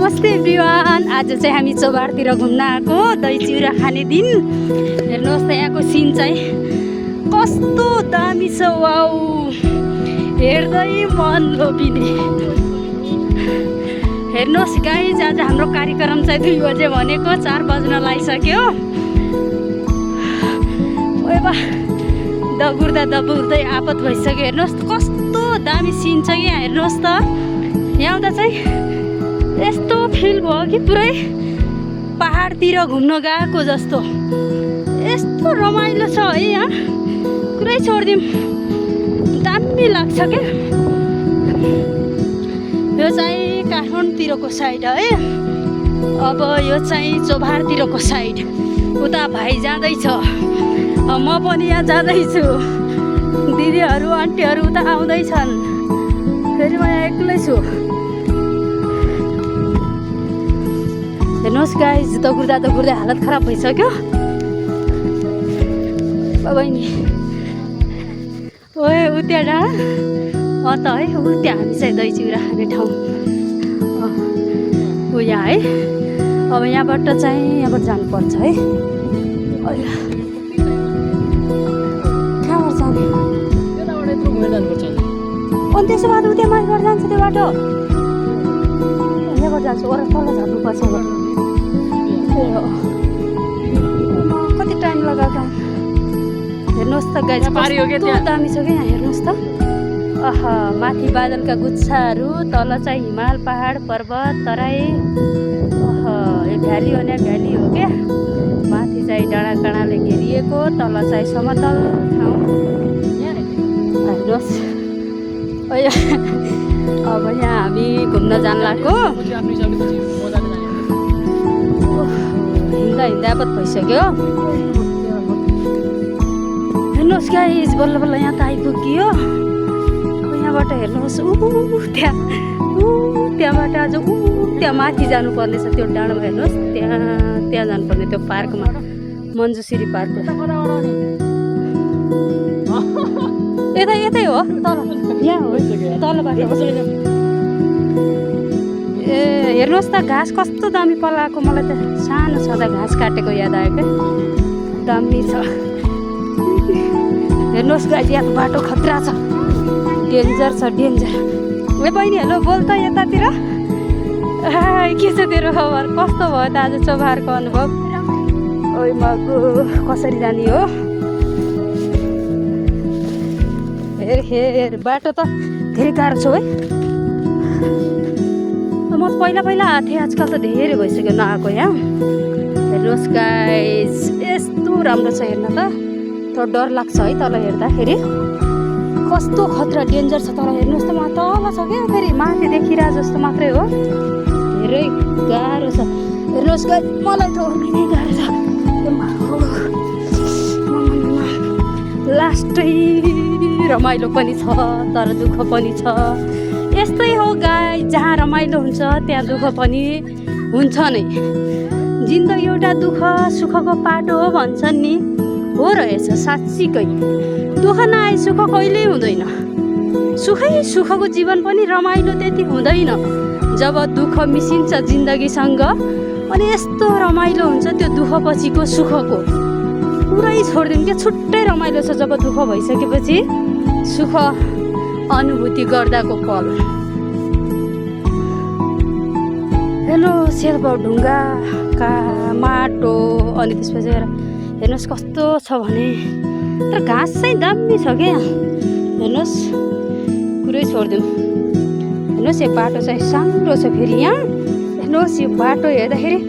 नमस्ते एभ्रिवान। आज चाहिँ हामी चौबारतिर घुम्न आएको, दही चिउरा खाने दिन। हेर्नुहोस् त यहाँको सिन चाहिँ कस्तो दामी छ। वाउ, हेर्दै मन लोभिने। हेर्नुहोस् गाइज, आज हाम्रो कार्यक्रम चाहिँ 2 बजे भनेको 4 बज्न लागिसक्यो। ओए बा, दगुर्दै आपत भइसक्यो। हेर्नुहोस् त कस्तो दामी सिन छ यहाँ। हेर्नुहोस् त यहाँ आउँदा चाहिँ यस्तो फिल भयो कि पुरै पहाडतिर घुम्न गएको जस्तो। यस्तो रमाइलो छ है यहाँ, पुरै छोडिदिउँ, दामी लाग्छ क्या। यो चाहिँ काठमाडौँतिरको साइड है। अब यो चाहिँ चौबारतिरको साइड। उता भाइ जाँदैछ, म पनि यहाँ जाँदैछु। दिदीहरू आन्टीहरू उता आउँदैछन्, फेरि म यहाँ एक्लै छु। हेर्नुहोस् गाइज, दगुर्दा हालत खराब भइसक्यो। बहिनी ओए उ त्यहाँ डाँडा त है, उ त्यहाँ हामी चाहिँ दही चिउरा खाने ठाउँ ऊ यहाँ है। अब यहाँबाट जानुपर्छ है। कहाँबाट जाने? अनि त्यसो भए उ त्यहाँ माथिबाट जान्छ त्यो बाटो। यहाँबाट जान्छु, ओर तल झर्नुपर्छ। कति टाइम लगाएको। हेर्नुहोस् त गाइज, कस्तो दामी छ क्या यहाँ। हेर्नुहोस् त, माथि बादलका गुच्छाहरू, तल चाहिँ हिमाल पहाड पर्वत तराई। यो भ्याली हो, भ्याली हो क्या। माथि चाहिँ डाँडा काँडाले घेरिएको, तल चाहिँ समतल ठाउँ। हेर्नुहोस् अब यहाँ हामी घुम्न जान लाग्यो। हिँड्दा आपत भइसक्यो। हेर्नुहोस् गाइज, बल्ल बल्ल यहाँ त आइपुग्यो। अब यहाँबाट हेर्नुहोस्, त्यहाँबाट आज त्यहाँ माथि जानुपर्ने छ त्यो डाँडामा। हेर्नुहोस् त्यहाँ जानुपर्ने त्यो पार्कमा, मन्जुश्री पार्क। यतै हो, तल यहाँ हो, तलबाट। ए हेर्नुहोस् त घाँस कस्तो दामी पलाएको। मलाई त सानो छँदा घाँस काटेको याद आयो क्या, दामी छ। हेर्नुहोस् गाइज, यहाँ बाटो खतरा छ, डेन्जर छ, डेन्जर। ए बहिनी हेलो, बोल त यतातिर। के छ तेरो खबर? कस्तो भयो त आज चौबारको अनुभव? ओइ मगो, कसरी जाने हो? हेर बाटो त धेरै गाह्रो छ है। म त पहिला आएको थिएँ, आजकल त धेरै भइसक्यो नआएको यहाँ। हेर्नुहोस् गाइज, यस्तो राम्रो छ हेर्न त। थोरै डर लाग्छ है तल हेर्दाखेरि, कस्तो खतरा डेन्जर छ तल। हेर्नुहोस् त, तल छ क्या, फेरि माथि देखिरहेको जस्तो मात्रै हो, धेरै गाह्रो छ। हेर्नुहोस् गाइज, मलाई त ओर्लिनै गाह्रो छ। लास्टै रमाइलो पनि छ तर दुःख पनि छ। यस्तै हो गाइज, जहाँ रमाइलो हुन्छ त्यहाँ दुःख पनि हुन्छ नै। जिन्दगी एउटा दुःख सुखको पाटो हो भन्छन् नि, हो रहेछ साँच्चीकै। दुःख नआए सुख कहिल्यै हुँदैन। सुखको जीवन पनि रमाइलो त्यति हुँदैन। जब दुःख मिसिन्छ जिन्दगीसँग, अनि यस्तो रमाइलो हुन्छ त्यो दुःख पछिको सुखको। पुरै छोडिदिउँ क्या, छुट्टै रमाइलो छ जब दुःख भइसकेपछि सुख अनुभूति गर्दाको पल। हेलो सेलबाउ ढुङ्गा माटो, अनि त्यसपछि हेर्नुहोस् कस्तो छ भने, तर घाँस चाहिँ दामी छ क्या। हेर्नुहोस् पुरै छोडिदिउँ। हेर्नुहोस् यो बाटो चाहिँ सानो छ फेरि यहाँ। हेर्नुहोस् यो बाटो हेर्दाखेरि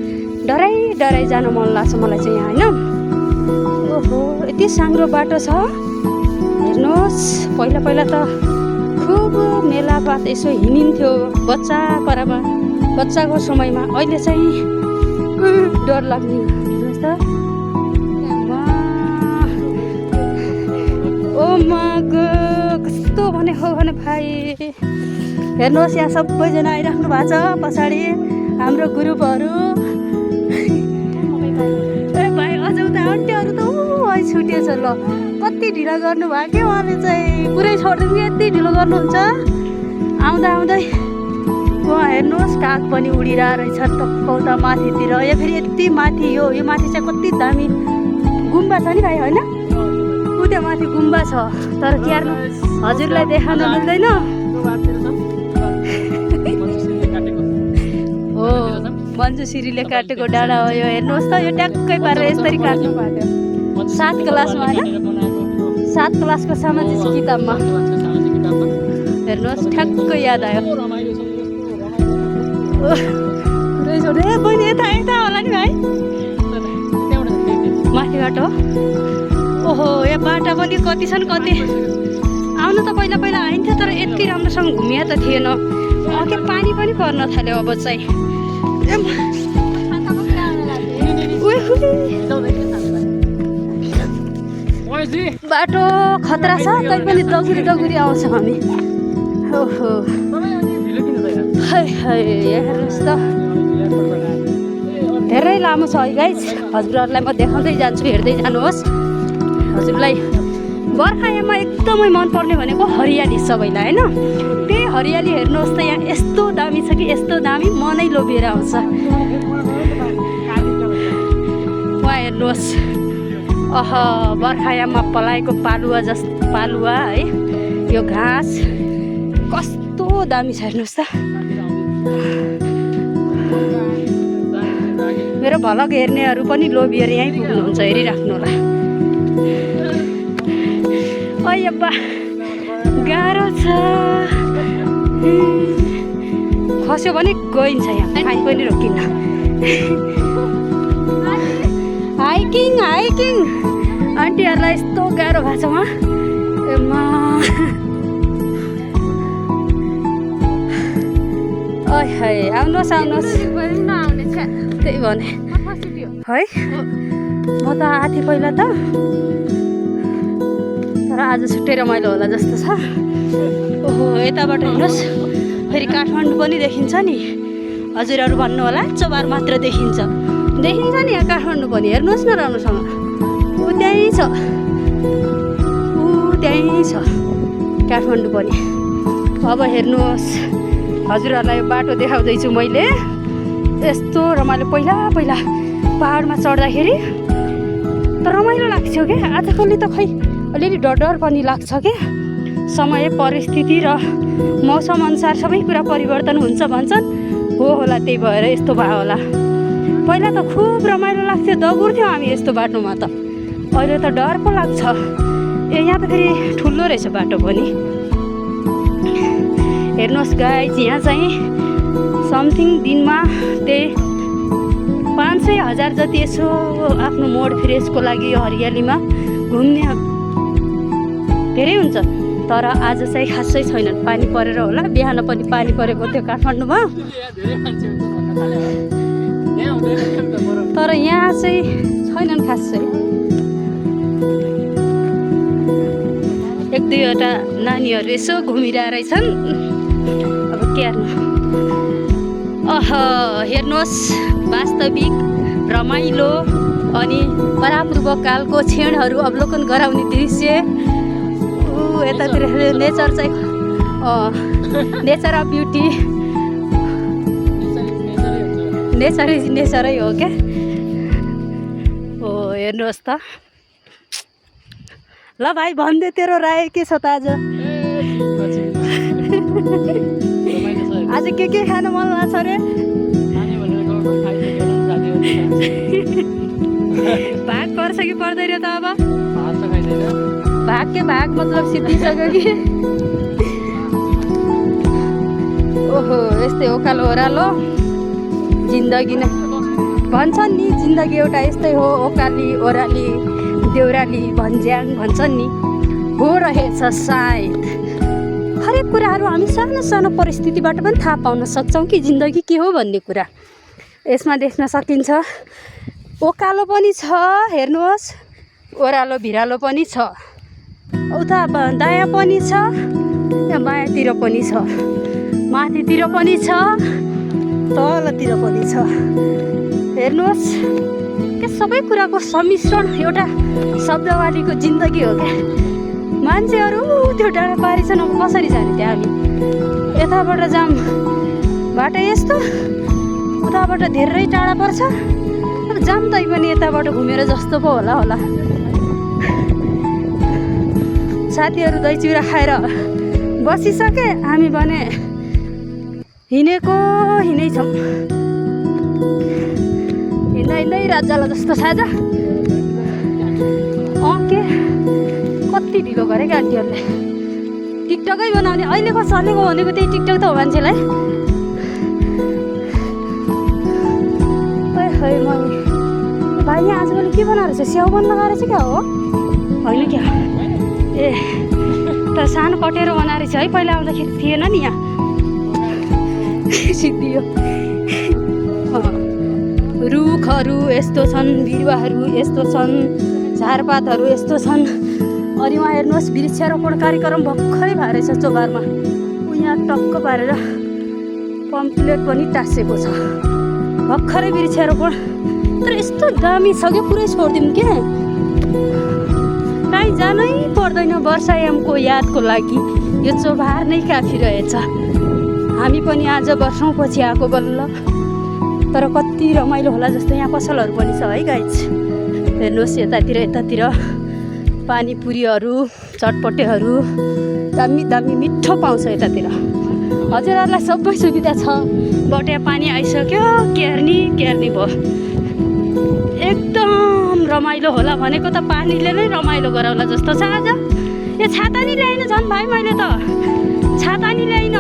डराइ जान मन लाग्छ मलाई चाहिँ यहाँ होइन। ओहो, यति साङ्ग्रो बाटो छ। हेर्नुहोस् पहिला त खुब मेलापात यसो हिँडिन्थ्यो बच्चाको समयमा। अहिले चाहिँ डर लाग्ने। हेर्नुहोस् त, ओ मागो कस्तो भने हो भने भाइ। हेर्नुहोस् यहाँ सबैजना आइराख्नु भएको छ पछाडि हाम्रो ग्रुपहरू। ए भाइ, अझ उता आन्टीहरू त छुटेछ। ल कति ढिलो गर्नुभयो क्या उहाँले चाहिँ, पुरै छोडिदिउँ कि यति ढिलो गर्नुहुन्छ। आउँदै हेर्नुहोस् काग पनि उडिरहेको रहेछ टक्क माथितिर। यो फेरि यति माथि यो माथि चाहिँ कति दामी गुम्बा छ नि भाइ होइन? ऊ त्यो माथि गुम्बा छ तर क्यार हजुरलाई देखाउन मिल्दैन। हो मञ्जुश्रीले काटेको डाँडा हो यो। हेर्नुहोस् त यो ट्याक्कै पारेर यसरी काट्नु पर्यो 7 क्लासमा होइन? 7 क्लासको सामाजिक किताबमा हेर्नुहोस् ठ्याक्कै याद आयो। बहिनी यता यता होला नि भाइ माथिबाट हो। ओहो यहाँ बाटा पनि कति छन् कति। आउनु त पहिला पहिला आइन्थ्यो तर यति राम्रोसँग घुमिया त थिएन। के पानी पनि पर्न थाल्यो अब चाहिँ। बाटो खतरा छ तैपनि दगुरी दगुरी आउँछ हामी। ओहो हेर्नुहोस् त धेरै लामो छ है गाइस। हजुरहरूलाई म देखाउँदै जान्छु हेर्दै जानुहोस्। हजुरलाई बर्खायाममा एकदमै मनपर्ने भनेको हरियाली सबैलाई होइन? त्यही हरियाली हेर्नुहोस् त यहाँ यस्तो दामी छ कि यस्तो दामी मनै लोभिएर आउँछ। उहाँ हेर्नुहोस् बर्खायाममा पलाएको पालुवा है यो घाँस कस्तो दामी छ हेर्नुहोस् त। मेरो भ्लग हेर्नेहरू पनि लोभिएर यहीँ पुग्नुहुन्छ हेरिराख्नु होला। अय्यब्बा गाह्रो छ। खस्यो भने गइन्छ यहाँ खाइ पनि रोकिन्न। हाइकिङ हाइकिङ आन्टीहरूलाई यस्तो गाह्रो भएको छ उहाँ। एमा आउनुहोस् आउनुहोस् त्यही भने है। म त आथेँ पहिला त तर आज छुट्टै रमाइलो होला जस्तो छ। ओहो यताबाट हेर्नुहोस् फेरि काठमाडौँ पनि देखिन्छ नि। हजुरहरू भन्नु होला चोबार मात्र देखिन्छ नि यहाँ काठमाडौँ पनि। हेर्नुहोस् न राम्रोसँग ऊ त्यहीँ छ काठमाडौँ पनि। अब हेर्नुहोस् हजुरहरूलाई यो बाटो देखाउँदैछु मैले। यस्तो रमाइलो पहिला पहिला पहाडमा चढ्दाखेरि त रमाइलो लाग्थ्यो क्या। आजकल त खै अलिअलि डर पनि लाग्छ क्या। समय परिस्थिति र मौसम अनुसार सबै कुरा परिवर्तन हुन्छ भन्छन्। हो होला त्यही भएर यस्तो भयो होला। पहिला त खुब रमाइलो लाग्थ्यो दगुर्थ्यौँ हामी यस्तो बाटोमा त। अहिले त डर पो लाग्छ। यहाँ त फेरि ठुलो रहेछ बाटो पनि। हेर्नुहोस् गाइज यहाँ चाहिँ समथिङ दिनमा त्यही 500,000 जति यसो आफ्नो मोड फ्रेसको लागि यो हरियालीमा घुम्ने धेरै हुन्छ। तर आज चाहिँ खासै छैनन्। पानी परेर होला बिहान पनि पानी परेको थियो काठमाडौँमा। तर यहाँ चाहिँ छैनन् खासै। 1-2वटा नानीहरू यसो घुमिरहेको रहेछन्। अब के हेर्नु। हेर्नुहोस् वास्तविक रमाइलो अनि परापूर्व कालको क्षणहरू अवलोकन गराउने दृश्य। यतातिर नेचर चाहिँ नेचर अफ ब्युटी नेचरै हो क्या। हो हेर्नुहोस् त। ल भाइ भनिदे तेरो राय के छ त आज? आज के खानु मन लाग्छ रे? भाग पर्छ कि पर्दैन त अब? भाग मतलब सिद्धिसक्यो कि? ओहो यस्तै ओकालो ओह्रालो जिन्दगी नै भन्छन् नि। जिन्दगी एउटा यस्तै हो ओकाली ओह्राली देउराली भन्ज्याङ भन्छन् नि। हो रहेछ सायद। हरेक कुराहरू हामी सानो सानो परिस्थितिबाट पनि थाहा पाउन सक्छौँ कि जिन्दगी के हो भन्ने कुरा यसमा देख्न सकिन्छ। ओकालो पनि छ हेर्नुहोस् ओह्रालो भिरालो पनि छ। उता दायाँ पनि छ यहाँ बायाँतिर पनि छ माथितिर पनि छ तलतिर पनि छ। हेर्नुहोस् के सबै कुराको सम्मिश्रण एउटा शब्दवालीको जिन्दगी हो क्या। मान्छेहरू त्यो डाँडा पारी छन् अब कसरी जाने त्यहाँ हामी? यताबाट जाम बाटो यस्तो उताबाट धेरै टाढा पर्छ। अब जान्दै पनि यताबाट घुमेर जस्तो पो होला। साथीहरू दही चिउरा खाएर बसिसके, हामी भने हिँडै छौँ। हिँड्दै रात जाला जस्तो साझा। के कति ढिलो गरे क्या आन्टीहरूले। टिकटकै बनाउने अहिलेको चलेको भनेको त्यही टिकटक त हो मान्छेलाई। खै भाइ यहाँ आजकल के बनाएर छ? स्याउ बन्न लगाएर चाहिँ क्या हो? होइन क्या ए त सानो कटेरो बनाएर चाहिँ है। पहिला आउँदाखेरि थिएन नि यहाँ। सिद्धियो रुखहरू यस्तो छन्, बिरुवाहरू यस्तो छन्, झारपातहरू यस्तो छन्। अनि उहाँ हेर्नुहोस् वृक्षारोपण कार्यक्रम भर्खरै भएर छ चोबारमा। यहाँ टक्क पारेर पम्पलेट पनि टाँसेको छ। भर्खरै वृक्षारोपण। तर यस्तो दामी छ क्या, पुरै छोडिदिउँ क्या। कहीँ जानै पर्दैन वर्षायामको यादको लागि। यो चोबार नै काफी रहेछ। हामी पनि आज वर्षौँपछि आएको बल्ल। तर कति रमाइलो होला जस्तो यहाँ पसलहरू पनि छ है गाइज। हेर्नुहोस् यतातिर पानीपुरीहरू, चटपटेहरू दामी मिठो पाउँछ यतातिर। हजुरहरूलाई सबै सुविधा छ। बटिया पानी आइसक्यो, क्यार्नी भयो। एकदम रमाइलो होला भनेको त पानीले नै रमाइलो गराउला जस्तो छ आज। यो छाता नि ल्याइन झन् भाइ, मैले त छाता नि ल्याइन।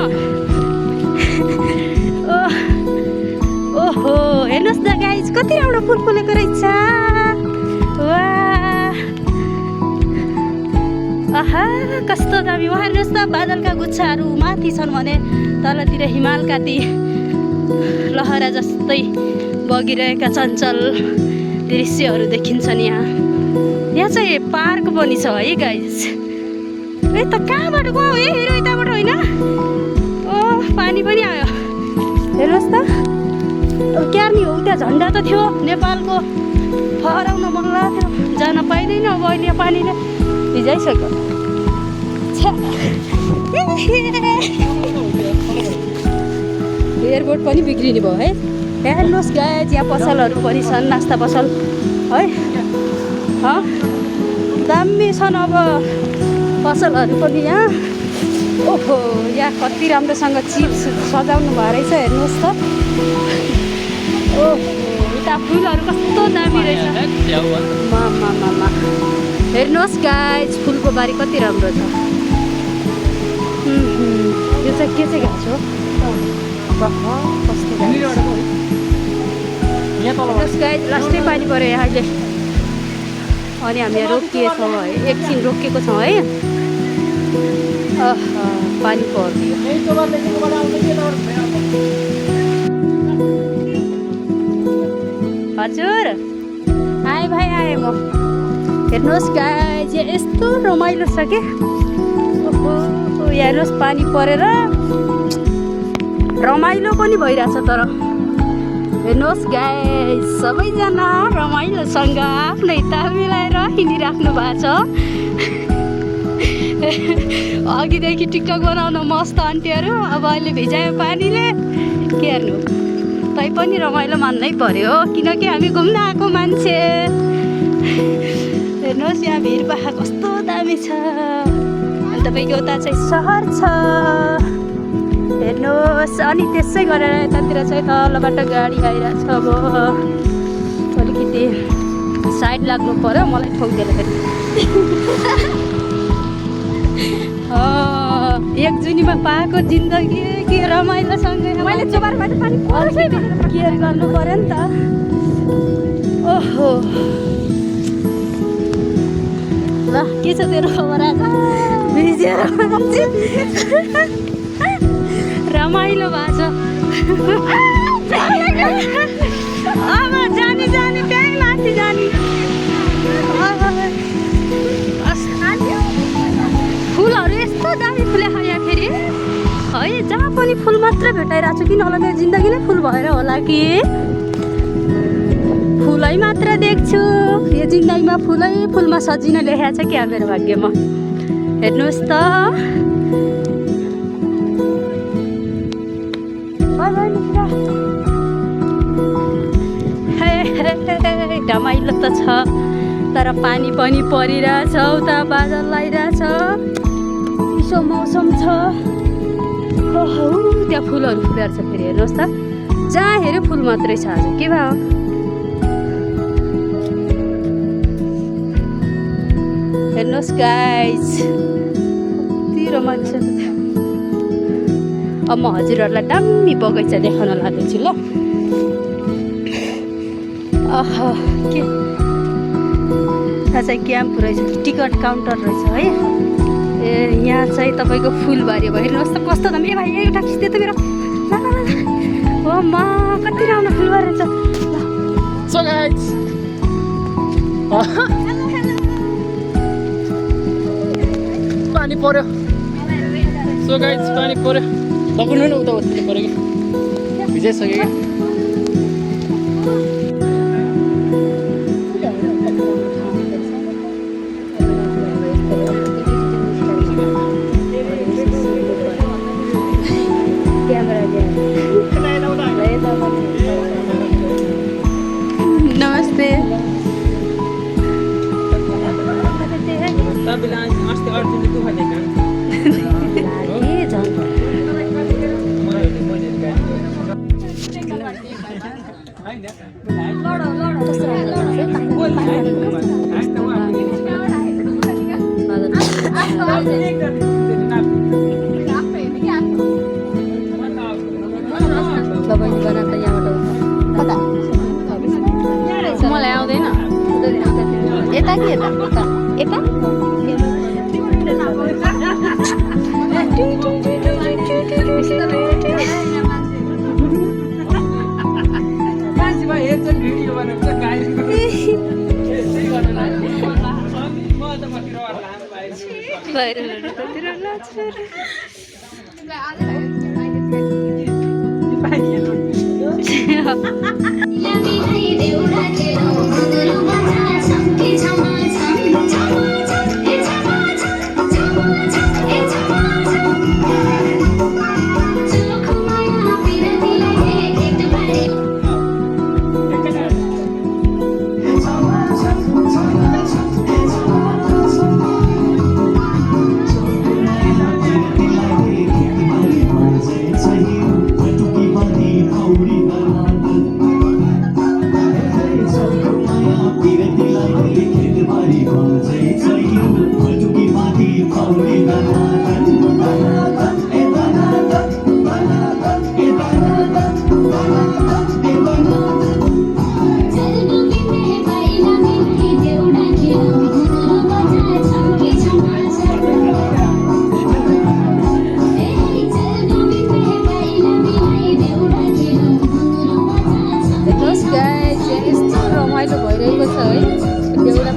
ओहो हेर्नुहोस् न गाइज, कति राम्रो फुल फुलेको रहेछ। आहा कस्तो दामी। उहाँ हेर्नुहोस् त बादलका गुच्छाहरू माथि छन् भने तलतिर हिमालका ती लहरा जस्तै बगिरहेका चञ्चल दृश्यहरू देखिन्छन्। यहाँ चाहिँ पार्क पनि छ है गाइज। ए त कहाँबाट गयो? ए हेर यताबाट होइन। ओ पानी पनि आयो। हेर्नुहोस् त क्यार्नी हो। त्यहाँ झन्डा त थियो नेपालको, फहराउन मन लाग्थ्यो, जान पाइँदैन। अब अहिले पानीले भिजाइसक्यो। एयरपोर्ट पनि बिग्रिने भयो है। हेर्नुहोस् गाइज, यहाँ पसलहरू पनि छन्, नास्ता पसल है। दामी छन् अब पसलहरू पनि यहाँ। ओहो यहाँ कति राम्रोसँग चिप्स सजाउनु भएको रहेछ। हेर्नुहोस् त। ओहो उता फुलहरू कस्तो दामी रहेछ। मामा हेर्नुहोस् गाइज, फुलको बारी कति राम्रो छ। यो चाहिँ के चाहिँ घाँस हो? कस्तो गाइज लास्टै पानी पऱ्यो यहाँ अहिले। अनि हामी रोकिएछौँ है, एकछिन रोकिएको छौँ है। पानी पर्यो। हजुर आएँ भाइ आएँ म। हेर्नुहोस् गाइज यस्तो रमाइलो छ क्या। हेर्नुहोस् पानी परेर रमाइलो पनि भइरहेछ। तर हेर्नुहोस् गाइज सबैजना रमाइलोसँग आफ्नै ताल मिलाएर हिँडिराख्नु भएको छ। अघिदेखि टिकटक बनाउन मस्त आन्टीहरू, अब अहिले भिजायो पानीले। के हेर्नु, तै पनि रमाइलो मान्नै पर्यो किनकि हामी घुम्न आएको मान्छे। हेर्नुहोस् यहाँ भिरबाह कस्तो दामी छ। अनि तपाईँको उता चाहिँ सहर छ हेर्नुहोस्। अनि त्यसै गरेर यतातिर चाहिँ तलबाट गाडी आइरहेको छ। अब अलिकति साइड लाग्नु पर्यो, मलाई ठोक्दैन फेरि। एक जुनीमा पाएको जिन्दगी के रमाइलोसँग मैले चोबारबाट पनि केयर गर्नु पर्यो नि त। ओहो ल के छ तेरो खबर? आज भिजेर रमाइलो भएको छ। अब जाने त्यहीँ माथि जाने। फुलहरू यस्तो दामी फुलेको यहाँ फेरि है। जहाँ पनि फुल मात्र भेटाइरहेको छु। किन होला मेरो जिन्दगी नै फुल भएर होला कि फुलै मात्र देख्छु यो जिन्दगीमा। फुलमा सजिन लेखेको छ क्या मेरो भाग्यमा। हेर्नुहोस् त रमाइलो त छ तर पानी पनि परिरहेछ उता बादल लगाइरहेछ चिसो मौसम छ त्यहाँ फुलहरू फुलेर छ फेरि हेर्नुहोस् त जहाँ हेऱ्यो फुल मात्रै छ आज के भयो हेर्नुहोस् गाइज कति रमाइलो छ अब म हजुरहरूलाई दामी बगैँचा देखाउन लाँदैछु ल के यहाँ चाहिँ क्याम्प रहेछ टिकट काउन्टर रहेछ है ए यहाँ चाहिँ तपाईँको फुलबारी भयो हेर्नुहोस् त कस्तो दामी ए भाइ एउटा खिच्दै त मेरो ओ म कति राम्रो फुलबारी रहेछ So guys पानी पर्यो सो गाइज पानी पर्यो लग्नु न उता उता पर्यो कि भिजाइसक्यो क्या नमस्ते मलाई आउँदैन यता कि यता यता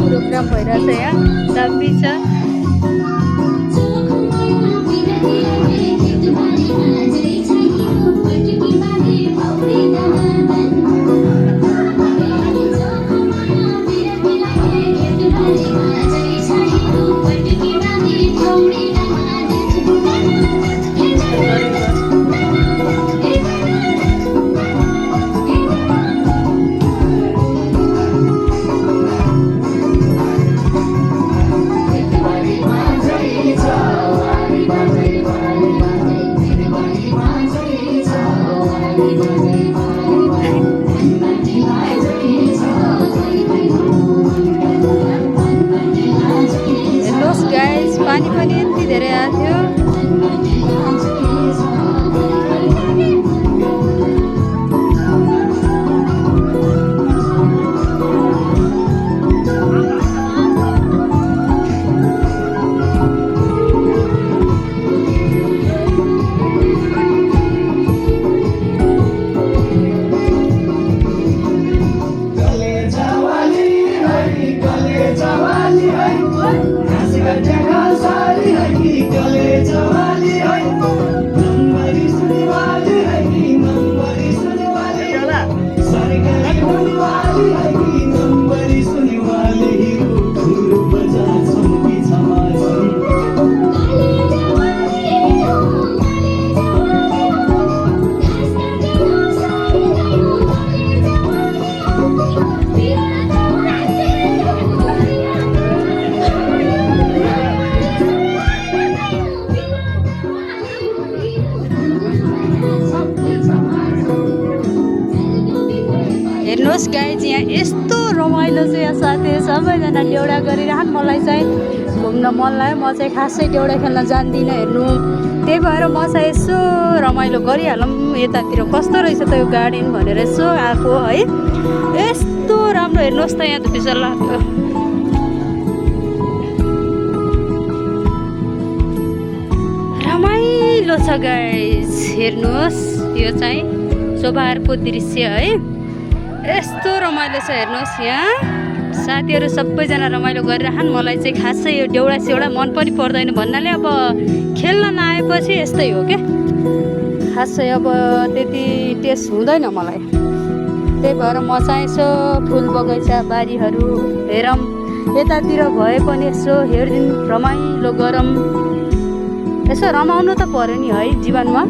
प्रोग्राम भइरहेछ यहाँ दामी छ पानी पनि यति धेरै आएको थियो हेर्नुहोस् गाइज यहाँ यस्तो रमाइलो छ यहाँ साथीहरू सबैजना डेउडा गरिरहन् मलाई चाहिँ घुम्न मन लाग्यो म चाहिँ खासै डेउडा खेल्न जान्दिनँ हेर्नु त्यही भएर म चाहिँ यसो रमाइलो गरिहालौँ यतातिर कस्तो रहेछ त यो गार्डन भनेर यसो आएको है यस्तो राम्रो हेर्नुहोस् त यहाँ त बिचरा रमाइलो छ गाइज हेर्नुहोस् यो चाहिँ चोभारको दृश्य है यस्तो रमाइलो छ हेर्नुहोस् यहाँ साथीहरू सबैजना रमाइलो गरिरहन् मलाई चाहिँ खासै यो डेउडा सेउडा मन पनि पर्दैन भन्नाले अब खेल्न नआएपछि यस्तै हो क्या खासै अब त्यति टेस्ट हुँदैन मलाई त्यही भएर म चाहिँ यसो फुल बगैँचा बारीहरू हेरौँ यतातिर भए पनि यसो हेरिदिउँ रमाइलो गरौँ यसो रमाउनु त पर्यो नि है जीवनमा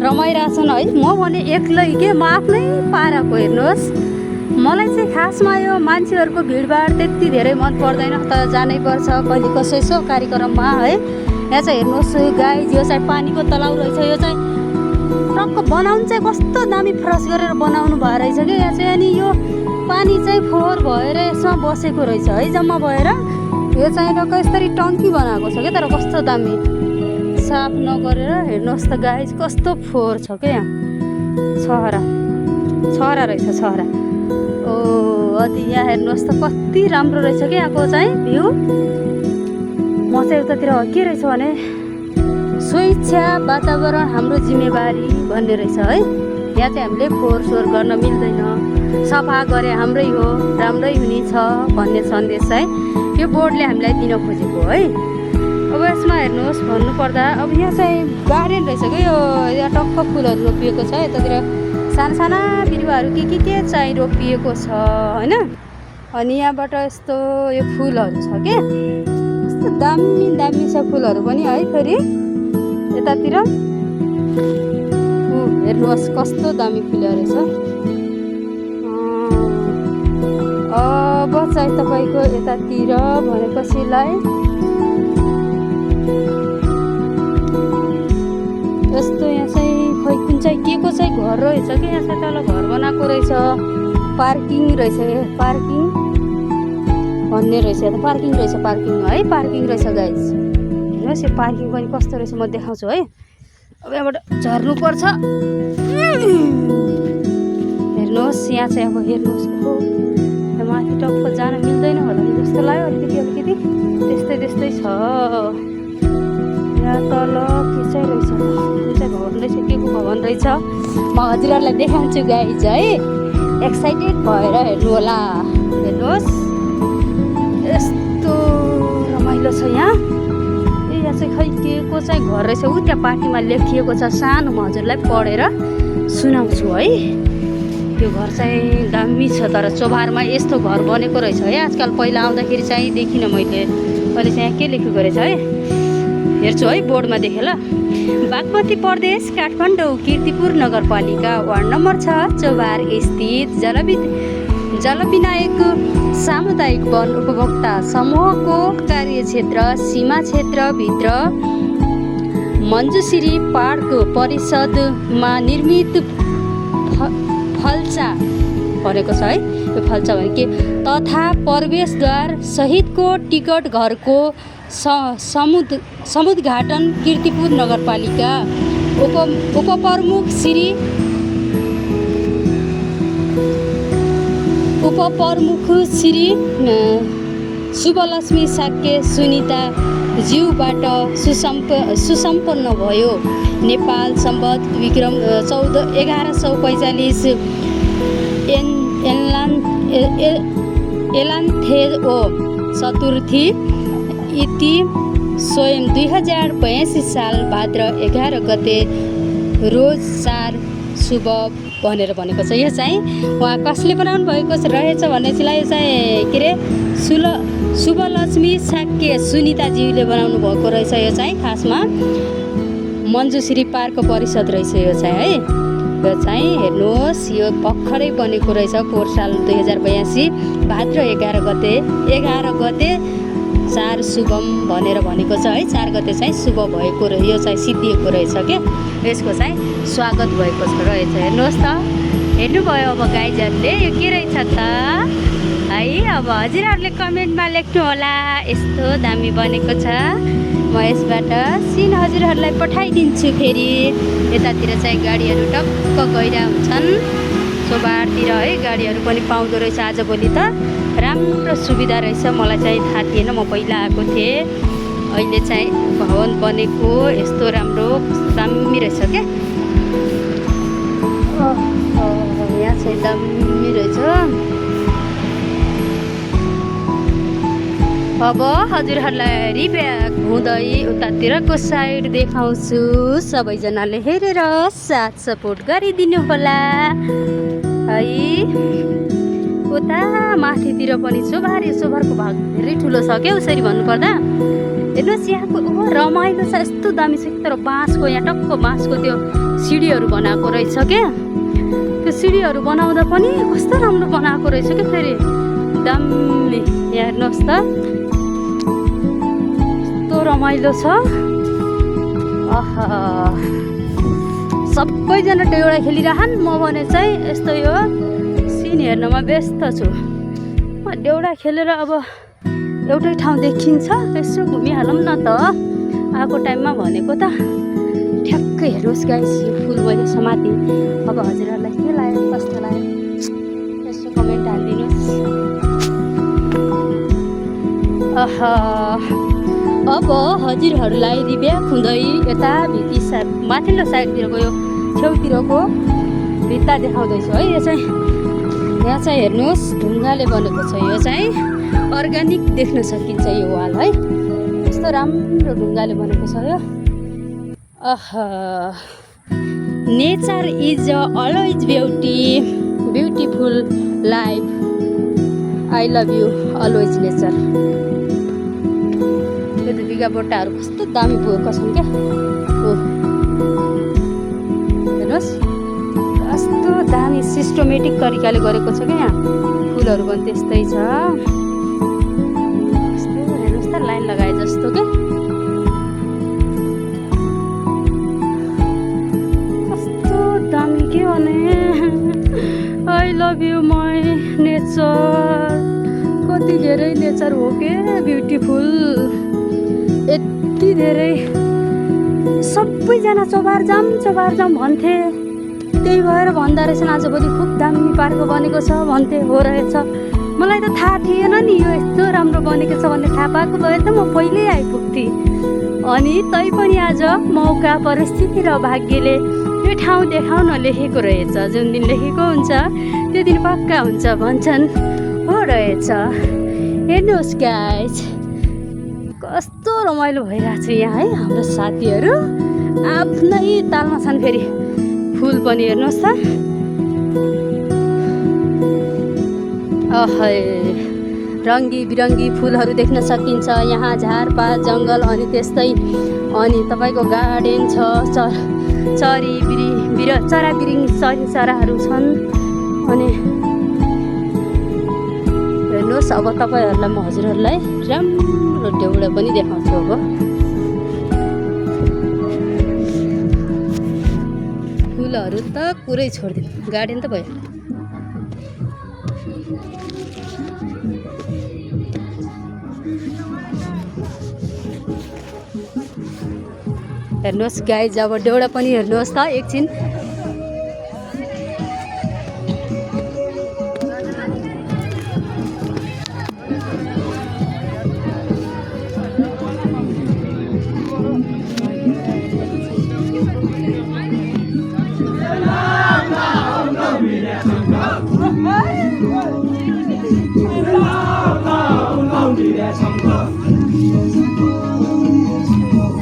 रमाइरहेछन् है म भने एक्लै के म आफ्नै पाराको हेर्नुहोस् मलाई चाहिँ खासमा यो मान्छेहरूको भिडभाड त्यति धेरै मन पर्दैन तर जानै पर्छ कहिले कसैसो कार्यक्रममा है यहाँ चाहिँ हेर्नुहोस् गाई यो चाहिँ पानीको तलाउ रहेछ यो चाहिँ टक्क बनाउनु चाहिँ कस्तो दामी फ्रस गरेर बनाउनु भएको रहेछ कि यहाँ चाहिँ अनि यो पानी चाहिँ फोहोर भएर यसमा बसेको रहेछ है जम्मा भएर यो चाहिँ टक्क यसरी टङ्की बनाएको छ क्या तर कस्तो दामी साफ नगरेर हेर्नुहोस् त गाइज कस्तो फोहोर छ क्या यहाँ छहरा रहेछ छहरा ओ अति यहाँ हेर्नुहोस् त कति राम्रो रहेछ क्या यहाँको चाहिँ भ्यू म चाहिँ उतातिर के रहेछ भने सुरक्षा वातावरण हाम्रो जिम्मेवारी भन्ने रहेछ है यहाँ चाहिँ हामीले फोहोर सोहोर गर्न मिल्दैन सफा गरे हाम्रै हो राम्रै हुनेछ भन्ने सन्देश चाहिँ यो बोर्डले हामीलाई दिन खोजेको है अब यसमा हेर्नुहोस् भन्नुपर्दा अब यहाँ चाहिँ गार्डन रहेछ क्या यो यहाँ टक्क फुलहरू रोपिएको छ यतातिर साना साना बिरुवाहरू के चाहिँ रोपिएको छ होइन अनि यहाँबाट यस्तो यो फुलहरू छ क्या यस्तो दामी दामी छ फुलहरू पनि है फेरि यतातिर हेर्नुहोस् कस्तो दामी फुलेको रहेछ अब चाहिँ तपाईँको यतातिर भनेपछिलाई यस्तो यहाँ चाहिँ खै कुन चाहिँ के को चाहिँ घर रहेछ कि यहाँ चाहिँ तल घर बनाएको रहेछ पार्किङ रहेछ पार्किङ भन्ने रहेछ पार्किङ रहेछ पार्किङ है पार्किङ रहेछ गाइज हेर्नुहोस् यो पार्किङ पनि कस्तो रहेछ म देखाउँछु है अब यहाँबाट झर्नुपर्छ हेर्नुहोस् यहाँ चाहिँ अब हेर्नुहोस् यहाँ माथि टक्क जान मिल्दैन होला कि जस्तो लाग्यो अलिकति त्यस्तै छ यहाँ तल के चाहिँ रहेछ त्यो चाहिँ भवन रहेछ के को भवन रहेछ म हजुरहरूलाई देखाउँछु गाइज है एक्साइटेड भएर हेर्नु होला हेर्नुहोस् यस्तो रमाइलो छ यहाँ यहाँ चाहिँ खै के को चाहिँ घर रहेछ ऊ त्यहाँ पार्टीमा लेखिएको छ सानो म हजुरलाई पढेर सुनाउँछु है यो घर चाहिँ दामी छ तर चोभारमा यस्तो घर बनेको रहेछ है आजकल पहिला आउँदाखेरि चाहिँ देखिनँ मैले अहिले चाहिँ यहाँ के लेखेको रहेछ है हेर्छु है बोर्डमा देखेँ ल बागमती प्रदेश काठमाडौँ कीर्तिपुर नगरपालिका वार्ड नम्बर 6 चोभार स्थित जलविनायक सामुदायिक वन उपभोक्ता समूहको कार्यक्षेत्र सीमा क्षेत्रभित्र मञ्जुश्री पार्क परिषदमा निर्मित फल्चा भनेको छ है यो फल्चा भने के तथा प्रवेशद्वार सहितको टिकट घरको समुद्घाटन कीर्तिपुर नगरपालिका उपप्रमुख श्री शुभलक्ष्मी साक्य सुनिता जीवबाट सुसम्पन्न भयो। नेपाल सम्वत विक्रम 1145 एलान्थेओ चतुर्थी इति स्वयं 2082 साल भाद्र 11 गते रोज 4 शुभ भनेर भनेको छ। यो चाहिँ उहाँ कसले बनाउनु भएको रहेछ भने चाहिँ यो चाहिँ के अरे शुभलक्ष्मी शाक्य सुनिताजीले बनाउनु भएको रहेछ। यो चाहिँ खासमा मञ्जुश्री पार्क परिषद रहेछ। यो चाहिँ है यो चाहिँ हेर्नुहोस् यो भर्खरै बनेको रहेछ। पोहोर साल 2082 भाद्र 11 गते 4 शुभम भनेर भनेको छ है। 4 गते चाहिँ शुभ भएको यो चाहिँ सिद्धिएको रहेछ क्या। यसको चाहिँ स्वागत भएको रहेछ। हेर्नुहोस् त, हेर्नुभयो अब गाइजहरूले यो के रहेछ त है। अब हजुरहरूले कमेन्टमा लेख्नु होला। यस्तो दामी बनेको छ। म यसबाट सिन हजुरहरूलाई पठाइदिन्छु। फेरि यतातिर चाहिँ गाडीहरू टक्क गइरहेको हुन्छन्। सोबारतिर है गाडीहरू पनि पाउँदो रहेछ। आजभोलि त राम्रो सुविधा रहेछ। मलाई चाहिँ थाहा थिएन, म पहिला आएको थिएँ। अहिले चाहिँ भवन बनेको यस्तो राम्रो दामी रहेछ क्या। यहाँ चाहिँ दामी रहेछ। अब हजुरहरूलाई रिब्याक हुँदै उतातिरको साइड देखाउँछु। सबैजनाले हेरेर साथ सपोर्ट गरिदिनु होला है। उता माथितिर पनि सोभरको भाग धेरै ठुलो छ क्या। उसरी भन्नुपर्दा हेर्नुहोस् यहाँको रमाइलो छ। यस्तो दामी छ। तर बाँसको यहाँ टक्क बाँसको त्यो सिँढीहरू बनाएको रहेछ क्या। त्यो सिँढीहरू बनाउँदा पनि कस्तो राम्रो बनाएको रहेछ क्या। फेरि दामी यहाँ हेर्नुहोस् त, कस्तो रमाइलो छ। सबैजना डेउडा खेलिरहन्। म भने चाहिँ यस्तो यो सिन हेर्नमा व्यस्त छु। म डेउडा खेलेर अब एउटै ठाउँ देखिन्छ यसो घुमिहालौँ न त आएको टाइममा भनेको त। ठ्याक्कै हेर्नुहोस् गाइस यो फुल मैले समाति। अब हजुरहरूलाई के लाग्यो, कस्तो लाग्यो यसो कमेन्ट हालिदिनुहोस्। अब हजुरहरूलाई रिब्याक हुँदै यता भित्ती माथिल्लो साइडतिर गयो छेउतिरको भित्ता देखाउँदैछु है। यो चाहिँ यहाँ चाहिँ हेर्नुहोस् ढुङ्गाले बनेको छ। यो चाहिँ अर्ग्यानिक देख्न सकिन्छ यो वाल है। यस्तो राम्रो ढुङ्गाले बनेको छ यो। Nature is always beautiful life. I love you always nature. यो त बिगा बोट्टाहरू कस्तो दामी भएको छन् क्या। हेर्नुहोस् कस्तो दामी सिस्टमेटिक तरिकाले गरेको छ क्या। यहाँ फुलहरू पनि त्यस्तै छ। कस्तो हेर्नुहोस् त लाइन लगाए जस्तो क्या। कस्तो दामी के भने। I love you my nature. कति धेरै नेचर हो के ब्युटिफुल। यति धेरै सबैजना चौबार जाम भन्थे। त्यही भएर भन्दा रहेछन् आजभोलि खुब दामी पार्क बनेको छ भन्थे। हो रहेछ। मलाई त थाहा थिएन नि यो यस्तो राम्रो बनेको छ भन्ने। थाहा पाएको भए त म पहिल्यै आइपुग्थेँ। अनि तैपनि आज मौका परिस्थिति र भाग्यले यो ठाउँ देखाउन लेखेको रहेछ। जुन दिन लेखेको हुन्छ त्यो दिन पक्का हुन्छ भन्छन्। हो रहेछ। हेर्नुहोस् गाइस कस्तो रमाइलो भइरहेको छ यहाँ है। हाम्रो साथीहरू आफ्नै तालमा छन्। फेरि फुल पनि हेर्नुहोस् त। रङ्गी बिरङ्गी फुलहरू देख्न सकिन्छ यहाँ। झारपात जङ्गल अनि त्यस्तै अनि तपाईँको गार्डन छ। चराबिरुङ्गी चराहरू छन्। अनि हेर्नुहोस् अब तपाईँहरूलाई म हजुरहरूलाई राम्रो डेउडा पनि देखाउँछु। अब फुलहरू त पुरै छोडिदिउँ। गार्डन त भयो। हेर्नुहोस् गाइज अब डेउडा पनि हेर्नुहोस् त एकछिन।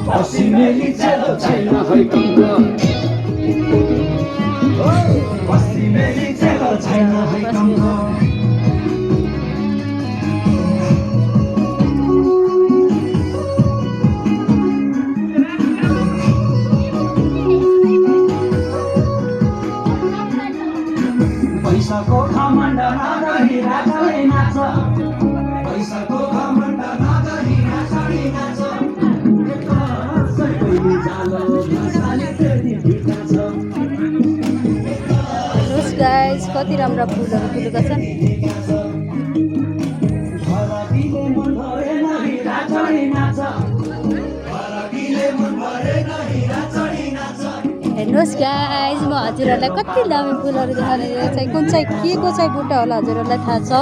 पसिनेली चेलो छैन है कङ्गो पसिनेली चेलो छैन है कङ्गो पैसाको घमण्ड नगरी राजले नाच पैसाको घमण्ड नगरी राजले नाच हेर्नुहोस् गाइस कति राम्रा फुलहरू फुलेका छन् हेर्नुहोस् गाइस म हजुरहरूलाई कति दामी फुलहरू देखाउने चाहिँ कुन चाहिँ के को चाहिँ बुट्टा होला हजुरहरूलाई थाहा छ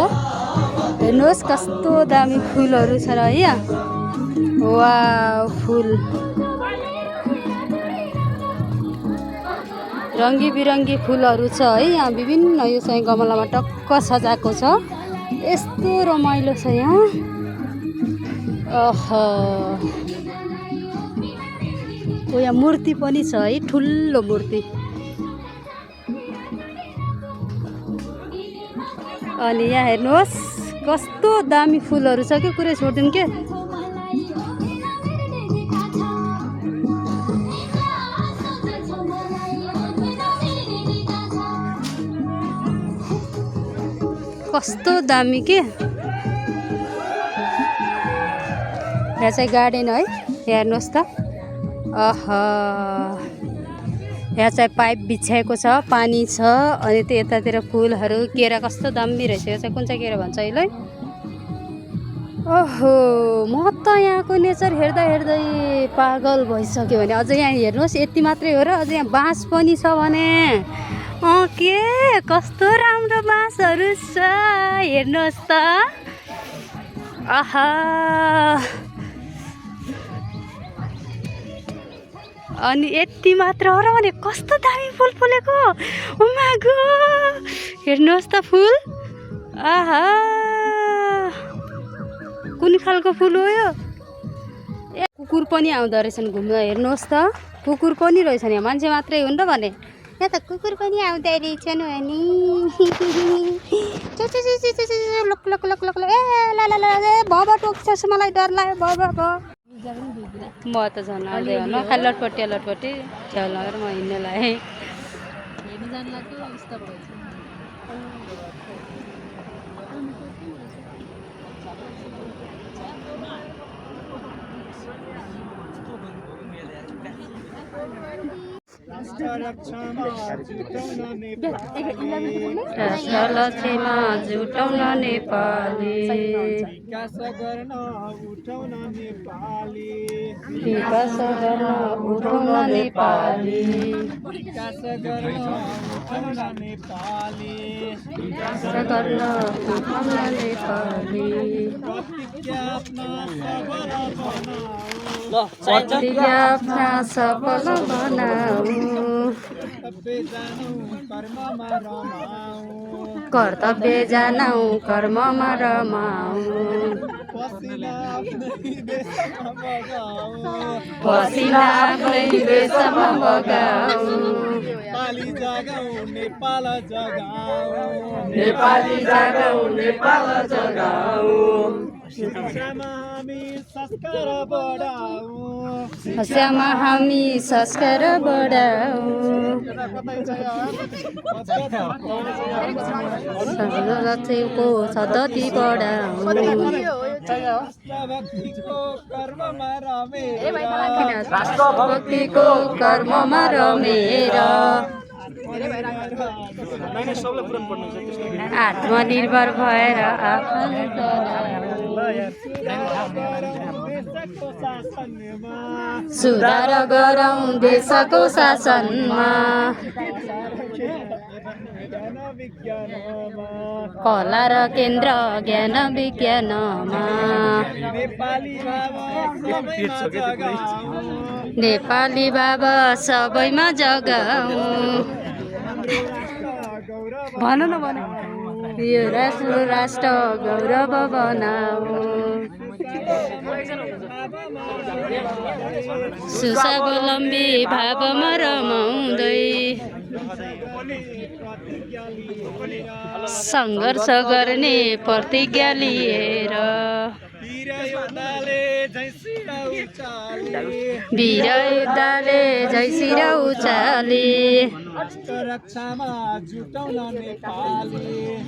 हेर्नुहोस् कस्तो दामी फुलहरू छ र यहाँ वाउ फुल रङ्गी बिरङ्गी फुलहरू छ है यहाँ विभिन्न यो चाहिँ गमलामा टक्क सजाएको छ यस्तो रमाइलो छ यहाँ यहाँ मूर्ति पनि छ है ठुलो मूर्ति अनि यहाँ हेर्नुहोस् कस्तो दामी फुलहरू छ के कुरै छोडिदिउँ के कस्तो दामी के यहाँ चाहिँ गार्डन है हेर्नुहोस् त यहाँ चाहिँ पाइप बिछाएको छ पानी छ अनि त्यो यतातिर फुलहरू केरा कस्तो दामी रहेछ यो चाहिँ कुन चाहिँ केरा भन्छ यसलाई ओहो म त यहाँको नेचर हेर्दा हेर्दै पागल भइसक्यो भने अझै यहाँ हेर्नुहोस् यति मात्रै हो र अझै यहाँ बाँस पनि छ भने के कस्तो राम्रो बाँसहरू छ हेर्नुहोस् त आहा अनि यति मात्र हो र भने कस्तो दामी फुल फुलेको ओमागो हेर्नुहोस् त फुल आहा कुन खालको फुल हो यो ए कुकुर पनि आउँदो रहेछन् घुम्न हेर्नुहोस् त कुकुर पनि रहेछन् यहाँ मान्छे मात्रै हुन् र भने यहाँ त कुकुर पनि आउँदो रहेछन् अनि लक लक लक लक ए ल ल ल भब टोक्छ मलाई डर लाग्यो भब म त झन् आउँदै हो खालि लटपट्टी छेउ लगेर म हिँड्न लागेँ राष्ट्रलक्ष्मीमा जुटाउन नेपाली विकास गर्न उठाउन नेपाली विकास गर्न उठाउन नेपाली प्रतिज्ञा सफल बनाऊ कर्तव्य जानौ कर्ममा रमाऊ पसिना आफ्नै देशमा बगाऊ नेपाली जागौ नेपाल जगाऊ हस्यामा हामी संस्कार बढाऊ लक्ष्मीको सतती बढाऊ राष्ट्रभक्तिको कर्ममा रमेर आत्मनिर्भर भएर सुधार गरौँ देशको शासनमा कला र केन्द्र ज्ञान विज्ञानमा नेपाली बाबा सबैमा जगाऊ भन न भन यो राष्ट्र गौरव बनाऊ सुस्वावलम्बी भावमा रमाउँदै सङ्घर्ष गर्ने प्रतिज्ञा लिएर वीर योद्धाले जय शिर उचाले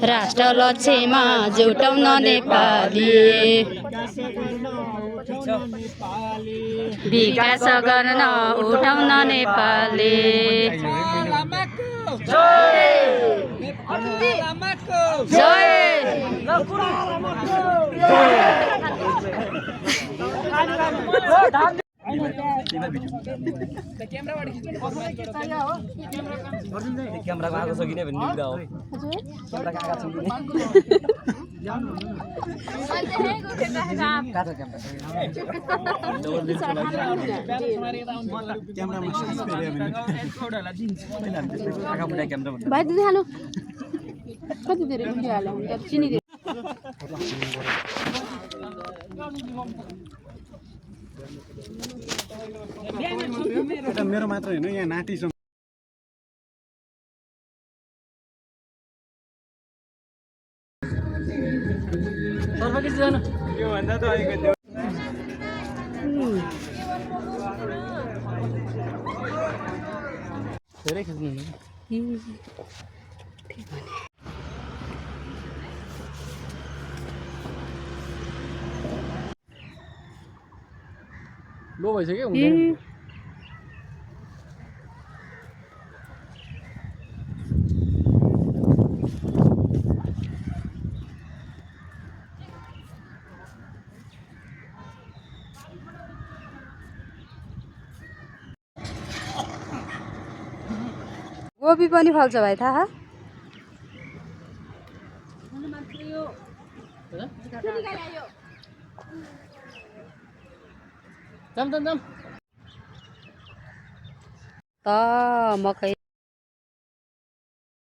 राष्ट्र लक्ष्यमा जुटाउन नेपाली विकास गर्न उठाउन नेपाली क्यामेराको आगो सकिने भन्ने कुरा हो क्यामेराको आगो सकिने भाइ दिदी हाल्नु कति धेरै भिडियो हाल्यो चिनी मेरो मात्र होइन यहाँ नातिसँग धेरै खिच्नु लो भइसक्यो हुँदैन गोबी पनि फल्छ भाइ थाहा जाम त मकै